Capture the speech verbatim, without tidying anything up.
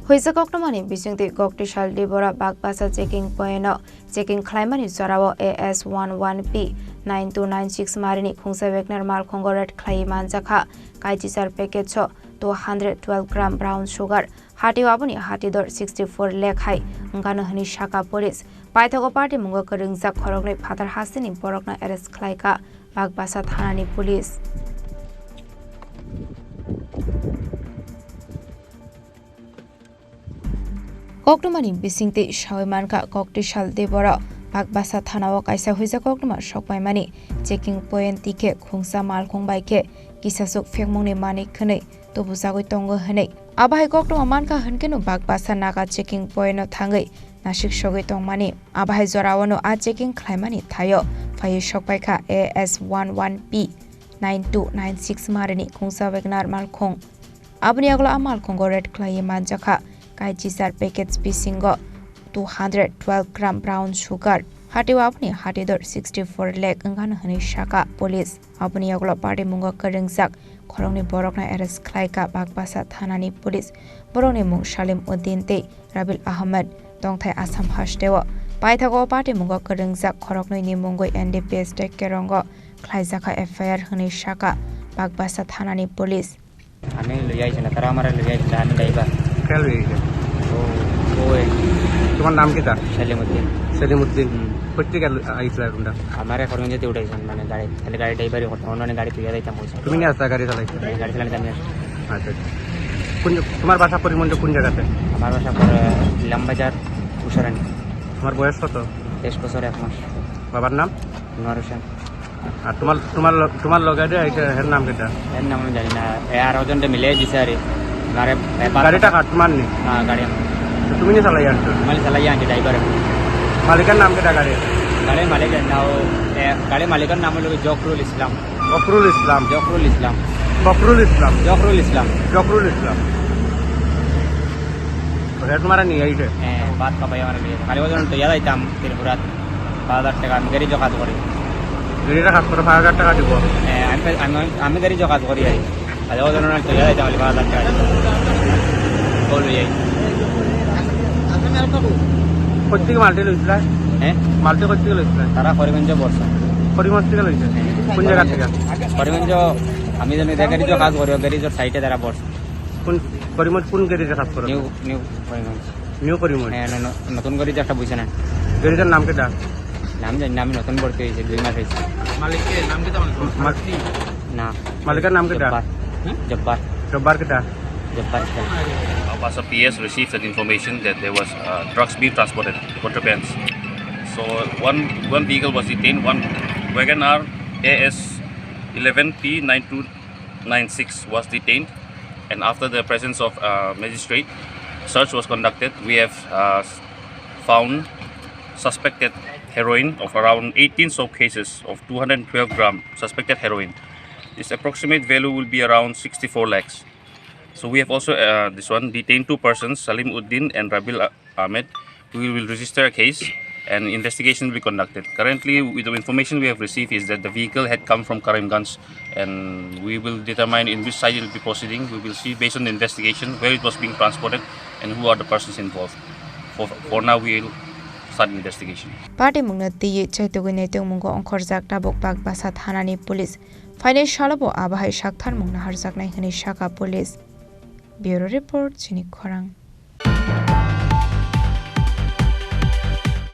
Huijak koktwmani bisingtwi Goktisal Dibora Bagbasa checking point o checking khlaimani jorao A S one one P nine two nine six marini khungsa Wagner malkhungo raid khlaiwi manjakha. Kaichichar package o two hundred twelve gram brown sugar, hatio aboni hati dor sixty four lakh hai wngkano hwnwi saka police. Paithago party mungo kwrwngjak khoroknwi phatar hasteni borokno arrest khlaikha Bagbasa thanani police. Koktwmani bisingtwi sawi mankha, Koktisal Diboro Bagbasa thanao kaisa huijak koktwma sokpaimani checking point tikhe khungsa malkhung bai khe kisasuk phekmungni manwi khwnwi tubujagwi tongo hwnwi. Abo hai koktwma mankha hwnkhe no Bagbasa Naga checking point o thangwi nasik sogwi tongmani. Abo hai jorao no a checking khlaimani thaio phaiwi sokpaikha A S one one P nine two nine six marini khungsa Wagner malkhung. Aboni yagulo a malkhungo raid khlaiwi manjakha kaichichar package bisingo two hundred twelve gram brown sugar, hatio aboni hati dor sixty four lakh wngkha hwnwi saka police. Aboni yagulo party mungo kwrwngjak khoroknwi borokno arrest khlaikha Bagbasa thanani police. Borokni mung Salim Uddin tei Rabil Ahmed, tongthai Assam hasteo. Paithago party mungo kwrwngjak khoroknwini mungwi N D P S tei Kerongo khlaijakha F I R hwnwi saka Bagbasa thanani police. আমি লৈ আহিছে না, তারা আমারে লৈ আহিছে না, আমি ড্রাইভার। কে লই আইছে? ও, ও এই তোমার নাম কিতা? সেলিম উদ্দিন। সেলিম উদ্দিন। হুম। কোথেকে আইছিল এরকমটা? আমারে করিমগঞ্জেতে উঠাইছেন, মানে গাড়ি, তাহলে গাড়ি ড্রাইভারই করতাম, অন্য অন্য গাড়ি তুই যাইতাম বলছে। তুমি নিয়ে আসতা গাড়ি চালাইতে? আমি গাড়ি চালাইতাম নিয়ে আসতাম। আচ্ছা, আচ্ছা। কোন, তোমার বাসা করিমগঞ্জ কোন জায়গাতে? আমার বাসা পরে ইলাম বাজার, উষারানী। তোমার বয়স কত? তেইশ বছর এক মাস। বাবার নাম? আনোয়ার হোসেন। আর তোমার, তোমার ল-, তোমার লগে যে এটা, এর নাম কিতা? এর নাম আমি জানি না। এ আর ওজনটা মিলে দিছে আরে। আরে, এ, পাঁচ গাড়িটা কার, তোমার নি? হ্যাঁ, গাড়ি আমার। তো তুমি নি চালাই আনছো? আমি চালাই আনছি, ড্রাইভার আমি। মালিকের নাম কিতা গাড়ি? গাড়ির মালিকের নাম, এ, গাড়ির মালিকের নাম হলো জকরুল ইসলাম। গফরুল ইসলাম। জকরুল ইসলাম। গফরুল ইসলাম। জকরুল ইসলাম। জকরুল ইসলাম। তো এ তোমার নিয়ে আইছে? হ্যাঁ, ভাত খাবাই আমার নিয়ে। খালি ওজন তো ইয়াদ আইতাম ত্রিপুরাত। পাঁচ হাজার টাকা আমি গাড়ি জকাত করি। গাড়িটা কাজ করে পাঁচ হাজার টাকা দিব। হ্যাঁ, আমি, আমি, আমি গাড়ি জকাত করি আর কি। আর ওজন তো ইয়াদ আইতাম খালি পাঁচ হাজার টাকা দিব। বল হয়ে যাই। কোথেকে মালটি লইছিলা? হ্যাঁ? মালটি কোথেকে লইছিলা? তারা করিমগঞ্জে বর্ষা। করিমগঞ্জ থেকে লইছে? হ্যাঁ। কোন জায়গা থেকে? করিমগঞ্জ, আমি যেন গ্যারেজে কাজ করি, গ্যারেজের সাইডে তারা বর্ষা। কোন করিমগঞ্জ, কোন গ্যারেজে কাজ করো? New, new Karimganj. New Karimganj? হ্যাঁ, ন-, ন-, নতুন গ্যারেজ একটা বুঝছে না। গ্যারেজের নাম কিতা? নাম জানি না, আমি নতুন ভর্তি হয়েছি, দুই মাস হয়েছে। মালিকের নাম কিতা? মাল-, না। মালিকের নাম কিতা? জব্বার। হুম? জব্বার। জব্বার কিতা? Jabbar Khan. Basa P S received an information that there was, uh, drugs being transported, contrabands. So one, one vehicle was detained, one Wagon R A S eleven P nine two nine six was detained, and after the presence of, uh, magistrate, search was conducted. We have, uh, found suspected heroin of around eighteen soap cases of two hundred twelve gram suspected heroin. Its approximate value will be around sixty-four lakhs. So we have also, uh, this one, detained two persons, Salim Uddin and Rabil A-, Ahmed. We will register a case and investigation will be conducted. Currently, with the information we have received is that the vehicle had come from Karimganj, and we will determine in which side it will be proceeding. We will see based on the investigation where it was being transported and who are the persons involved. For, for now, we will start investigation. Party mungno twiwi chaitugwi naitwngmungo ongkhorjak tabuk Bagbasa thanani police. Phainai salobo abo hai saktharmung naharjaknai hwnwi sakha police. Bureau Report, Chini Khorang.